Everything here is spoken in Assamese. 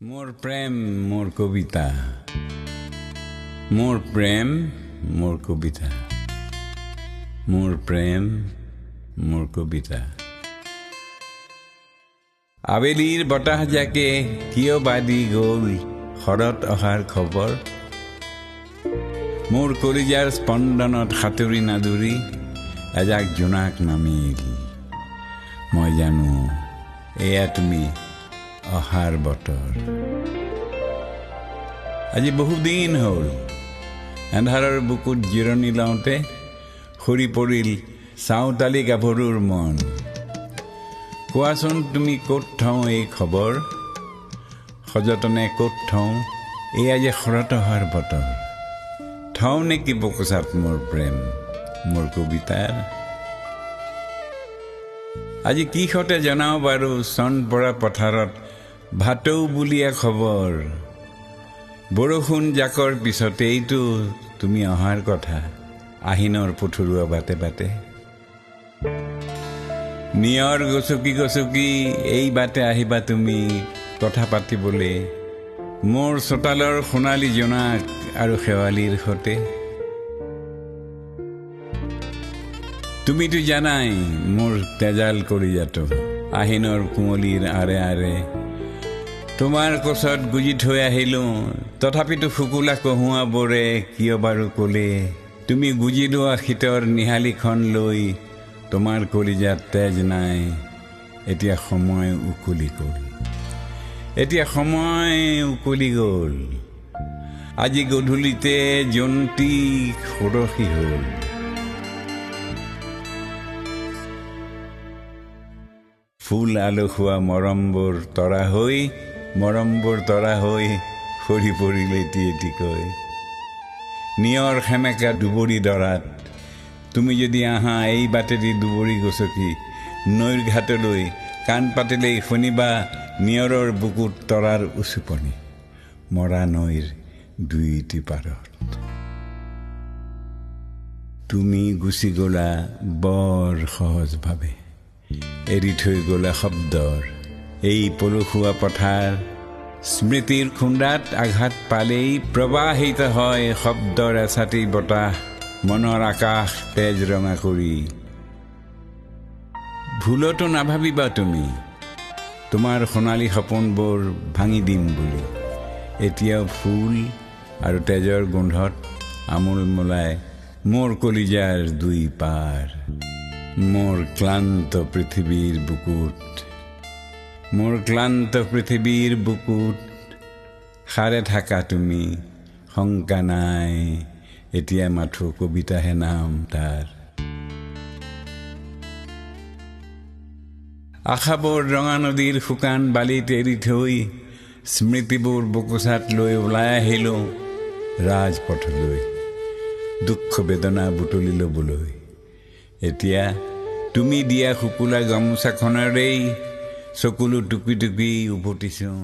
মোৰ প্ৰেম মোৰ কবিতা, মোৰ প্ৰেম মোৰ কবিতা, মোৰ প্ৰেম মোৰ কবিতা। আবেলিৰ বতাহ জাকে কিয় বাদি গ'ল শৰৎ অহাৰ খবৰ? মোৰ কলিজাৰ স্পন্দনত সাঁতুৰি নাদুৰি এজাক জোনাক নামিল। মই জানো এয়া তুমি অহাৰ বতৰ। আজি বহুদিন হ'ল, এন্ধাৰৰ বুকুত জিৰণি লওঁতে সৰি পৰিল চাওতালি গাভৰুৰ মন। কোৱাচোন তুমি ক'ত থওঁ এই খবৰ, সযতনে ক'ত থওঁ এয়া যে শৰৎ অহাৰ বতৰ? থওঁ নেকি বকোচাত মোৰ প্ৰেম মোৰ কবিতাৰ? আজি কি সতে জনাওঁ বাৰু চন পৰা পথাৰত ভাটৌ বুলিয়া খবৰ? বৰষুণ জাকৰ পিছতেইতো তুমি অহাৰ কথা, আহিনৰ পথৰুৱা বাটে বাটে। নিয়ৰ গচকি গচকি এই বাটে আহিবা তুমি কথা পাতিবলৈ, মোৰ চোতালৰ সোণালী জোনাক আৰু শেৱালিৰ সতে। তুমিতো জানাই মোৰ তেজাল কলিজাটো আহিনৰ কুঁৱলীৰ আৰে আৰে তোমাৰ কোচত গুজি থৈ আহিলোঁ। তথাপিতো শুকুলা কহুৱাবোৰে কিয় বাৰু ক'লে তুমি গুজি লোৱা শীতৰ নিহালিখন লৈ তোমাৰ কলিজাত তেজ নাই? এতিয়া সময় উকলি গ'ল, এতিয়া সময় উকলি গ'ল। আজি গধূলিতে জোনটি ষোড়শী হ'ল। ফুল আলসুৱা মৰমবোৰ তৰা হৈ, মৰমবোৰ তৰা হৈ সৰি পৰিল এটি এটিকৈ। নিয়ৰ সেমেকা দুবৰি দৰাত তুমি যদি আহা এই বাটেদি দুবৰি গচকি নৈৰ ঘাটলৈ, কাণ পাতিলেই শুনিবা নিয়ৰৰ বুকুত তৰাৰ উচুপনি, মৰা নৈৰ দুইটি পাৰত। তুমি গুচি গ'লা বৰ সহজভাৱে, এৰি থৈ গ'লা শব্দৰ এই পলসুৱা পথাৰ। স্মৃতিৰ খুন্দাত আঘাত পালেই প্ৰবাহিত হয় শব্দৰ এছাটি বতাহ, মনৰ আকাশ তেজ ৰঙা কৰি। ভুলতো নাভাবিবা তুমি তোমাৰ সোণালী সপোনবোৰ ভাঙি দিম বুলি। এতিয়াও ফুল আৰু তেজৰ গোন্ধত আমোল মোলাই মোৰ কলিজাৰ দুই পাৰ। মোৰ ক্লান্ত পৃথিৱীৰ বুকুত, মোৰ ক্লান্ত পৃথিৱীৰ বুকুত সাৰে থাকা তুমি, শংকা নাই এতিয়া মাথো কবিতাহে নাম তাৰ। আশাবোৰ ৰঙা নদীৰ শুকান বালিত এৰি থৈ স্মৃতিবোৰ বকোচাত লৈ ওলাই আহিলোঁ ৰাজপথলৈ, দুখ বেদনা বুটলি ল'বলৈ। এতিয়া তুমি দিয়া শুকুলা গামোচাখনেৰেই চকুলো টুকি টুকি উভতিছোঁ।